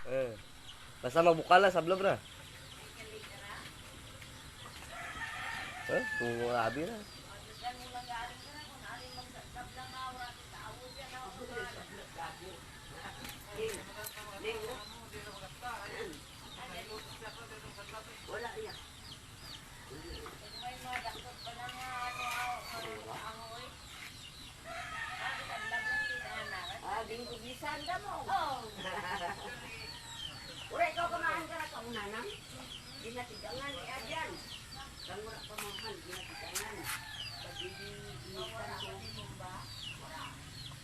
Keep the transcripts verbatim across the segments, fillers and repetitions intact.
Eh. Basta magbukal na, sablob na. Eh, kung abi na. Wala iya. May mga dakot pa na nga, ano, ah, mga kahoy. Ah, gingugisan ka mo. Oh. Wala ikaw kamahan ka na kaunanang? Ginatigangan ni Adyan. Kang wala kamahan, ginatigangan. Pag hindi, initan ko.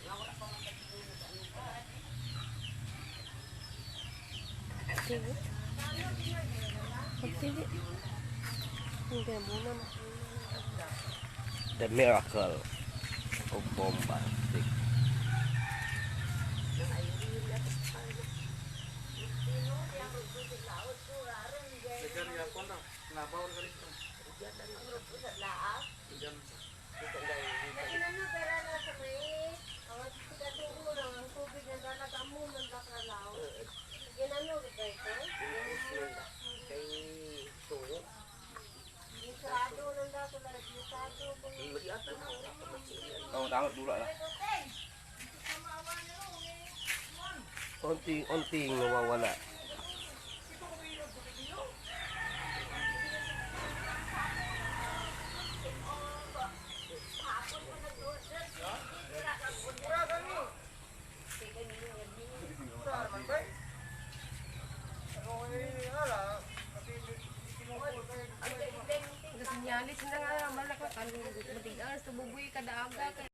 Nga wala pa man katigangan na sa ano. Sige. Magsige. Hindi, muna na. The Miracle of Bombastic. Nagkari ako na. Nabaw na rin ito. Diyan sa. Nag-inano, pera na sa may, ang pagkatubo lang, ang tubig na dagat, amo man ba ka lang? Ginano, ba ito? Kay Tuyo. Yung sarado lang daw, kung nag-, yung sarado, kung Hindi ata na, wala pa magsili. Oh, tama, dula na. Unti-unti nawawala. Sinyalis na nga, malak-, ano, matigas, tububoy, kada aga.